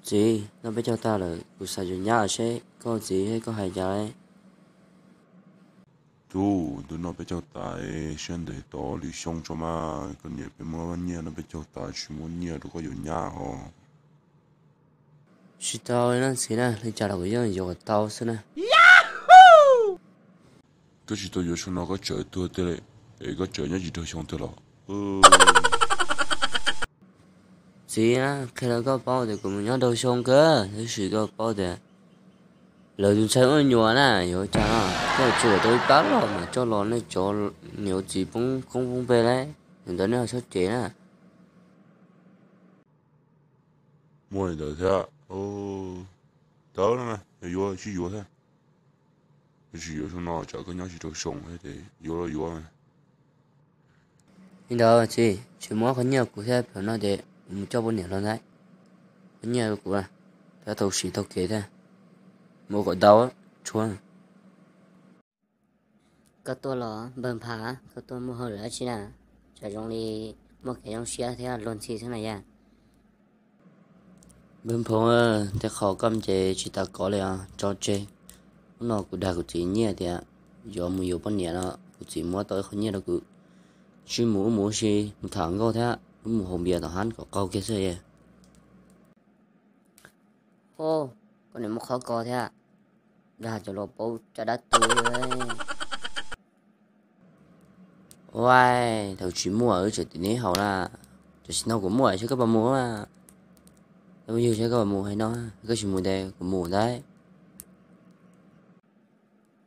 Txiv, noj peb caug tas lawm, kuv xav yuav nyab seb koj txiv koj hais cas li. Tub, twb noj peb caug tas, siab ntev tau lwm xyoo tso mas, koj niam peb muab nyiaj noj peb caug tas tsis muab nyiaj rau koj yuav nyab os. Tsis tau li na txiv na, li cas los kuv yeej yuav kom tau xwb na. Koj tsis tau yuav saum no koj tseem tuag tiag li, es koj tseem nyob tsis raug xyoo tiag los? Txiv, qhia rau koj paub tias kuv mus nyob raug xyoo kawg, tab sis koj paub tias lawv tus ntxhais ua nyuam na, yuav cas no, koj tsuas tau ib pab los mas coj los nej cov niam txiv poob koob poob npe lawm, ntawd nej ho txhob cem na. Muaj li ntawd thiab. Tawv no mas yog yuav sib yuav thiab. Yog tsis yuav xyoo no tsam koj nyob tsis raug xyoo, yuav los yuav. Li ntawd txiv, tsis muab qhov nyiaj kuv thiab, plhom no ces kuv mus coj poj niam los ntag. Qhov nyiaj kuv, tau siv tau kev thiab, mus kom tau, tshuav. Koj tuaj los npawg Nphas, koj tuaj muaj hauj lwm dab tsi na? Tsam zoo li muaj kev zoo siab thiab luag ntxhi xwb na yom. Npawg Nphoo, tej qhov koj ces tsis tas kov li os, tso tseg. Hnub no kuv dag kuv txiv nyiaj tias yuav mus yuav poj niam no, kuv txiv muab tau ib qho nyiaj rau kuv, sib mus wb mus ua si, mus tham nkauj thiab wb mus haus npias tom hab kom qaug kiag xwb. Koj niam muaj qhov ko thiab, dag cov laus paub caj dab tu. Ua, thaum tsis muaj wb tseem tim neb haus na, tam sim no kuv muaj saib koj puas mus. Koj yug saib koj puas mus hais no, koj tsis mus tes kuv mus ntag.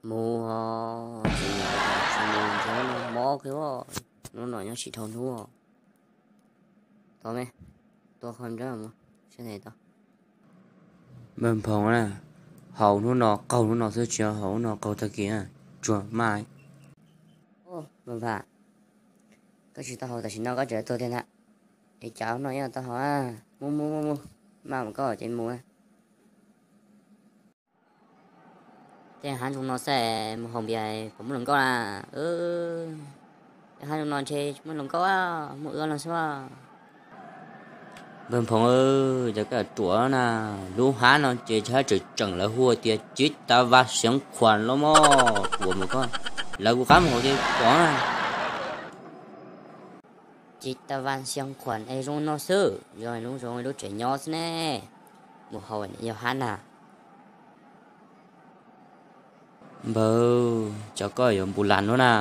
Mus, tsis mus mob kawg, hnub no nyob tsis dhau hnub. Tau me, tua qhov nrab mus, sab tes tau. Npawg Nphoo na, haus hnub no qaug hnub no xwb, tsis yog haus hnub no qaug tag kis na, tsuag maj. Npawg Nphas, koj tsis tau haus tam sim no koj tseem tuag tiag ntag. Es cas hnub no yeej tau haus, mus mus mus mus, maj mus koj ces mus. Tej hab zoo no xwb mus haus npias puas muaj hluas nkauj na? Tej hab zoo no ntshe tsis muaj hluas nkauj, muaj wb no xwb. Npawg Nphoo, cas koj ruam na, lub hab no ces hab tseem tseem lawv hu tias Cib Tas Vas Xeev Khuam los mog, ruam mas koj, lawv kuv qab mus haus ces pom na. Cib Tas Vas Xeev Khuam es zoo no xwb, yog lub zoo lub tsev nyob xwb ne, mus haus yog hab na. Npawg, cov koj yuav npu las nuav na,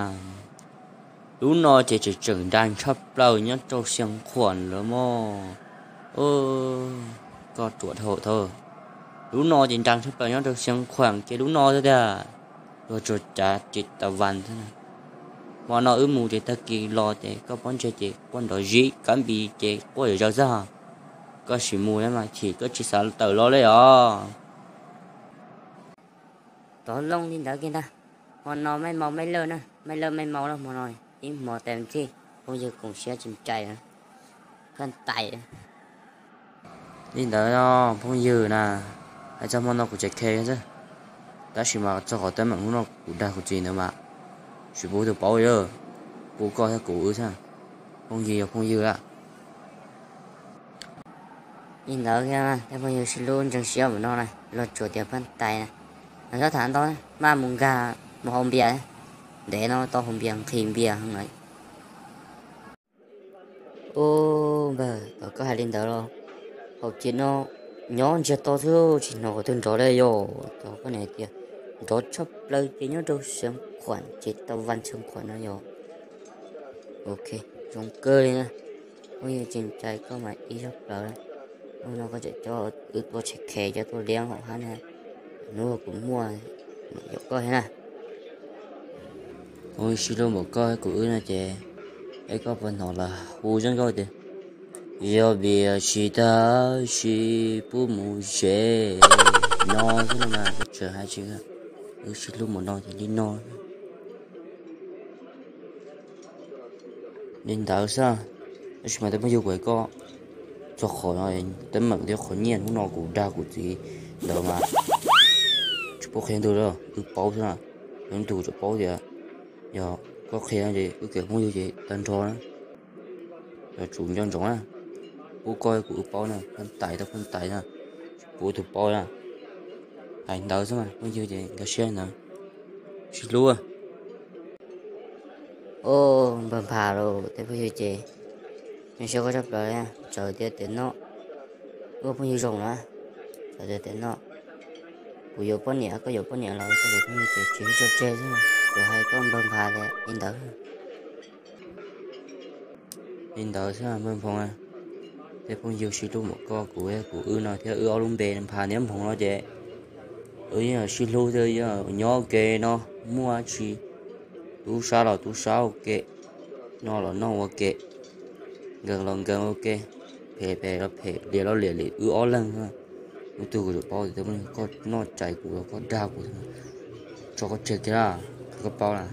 lub no ces tseem tseem nra tshaj plaws nyob rau Xeev Khuam lawm mog. Koj ruam dhau thawj, lub no ces nra tshaj plaws nyob rau Xeev Khuam kiag lub no xwb tiag, luag tsuas cav Cib Tas Vas xwb na. Hmo no wb mus ces tag kis los ces koj pob ntseg ces quaj nrov zib, kab npis ces quaj zom zaws xwb. Koj sim mus mas chim koj tsis xav tawm los li os. Rov loo li ntawd kiag ntag. Hmo no maj maus maj lawj na, maj lawj maj maus lawm hmo no, ib hmo tes txhij phooj ywg koom siab tsis cais, phaj ntais. Li ntawd no phooj ywg na, hais txog hmo no kuv tseem khe xwb, tab sis mas txog qhov teeb meem hnub no kuv dag kuv txiv ntawd mas tsis pub tus paub li, pub koj thiab kuv wb xwb, phooj ywg yog phooj ywg lawm. Li ntawd thiab tej phooj ywg sib hlub ntseeg siab mus no na, luag tsuas tias phaj ntais na, txhob tham ntau, maj mus nkag mus haus npias, ntev no tau haus npias nqhis npias heev lawm. Ub, npawg, thaum koj hais li ntawd los, haus ces no nyob ntsiag to xwb tsis hnov qhov twg nrov li yom. Thaum koj niam hais tias nrov tshaj plaws ces nyob rau Xeev Khuam, Cib Tas Vas Xeev Khuam no yom. Ok, zoo kawg li na. Phooj ywg tseem cais koj mas ib zaug plaws na. Hnub no koj tseem coj wb tuaj tshem khes coj tuaj liab hauv hab na. Hnub kuv muaj mam yuav koj thiab na. Ua sib hlub npaum koj thiab kuv wb no ces, es koj puas hnov lawv hu zoo nkauj tias, yog vim tsis tau sis pub mus ze no xwb no mas koj tseem hais tsis, wb sib hlub npaum no ces li no. Li ntawd xwb, tab sis mas tej phooj ywg, kuv hais koj txog qhov teeb meem thiab qhov nyiaj hnub no kuv dag kuv txiv ntawd mas tsis paub qhia leej twg li, wb paub xwb na. Yog leej twg kuv tsuas paub tias yog koj qhia ces wb kev phooj ywg ces tag nrho na. Yog tsum nco ntsoov na, pub koj kuv wb paub na, phaj ntais tau phaj ntais na. Kuv tus paub na. Hais ntawd xwb mas phooj ywg ces nkawd siab ntawd, sib hlub. Ua npawg Nphas los tej phooj ywg ces zoo siab koj tshaj plaws li, txawm tias tes noj, ua phooj ywg zoo na, txawm tias tes noj, kuv yuav poj niam koj yuav poj niam los tej phooj ywg ces tsis tso tseg xwb, kuv hais koj npawg Nphas li ntawd. Li ntawd xwb npawg Nphoo, tej phooj ywg sib hlub npaum koj, kuv, kuv wb no thiab wb ob lub npe Nphas thiab Nphoo no ces wb yeej sib hlub thiab, nyob ua ke no, muaj dab tsi tub sab los tub sab ua ke, noj los noj ua ke, nkees los nkees ua ke, phem phem los phem, liam los liam li wb ob leeg. Ib tug kuv tsuas paub tias koj noj tsais kuv los koj dag kuv, tso koj tseg kiag, koj paub na.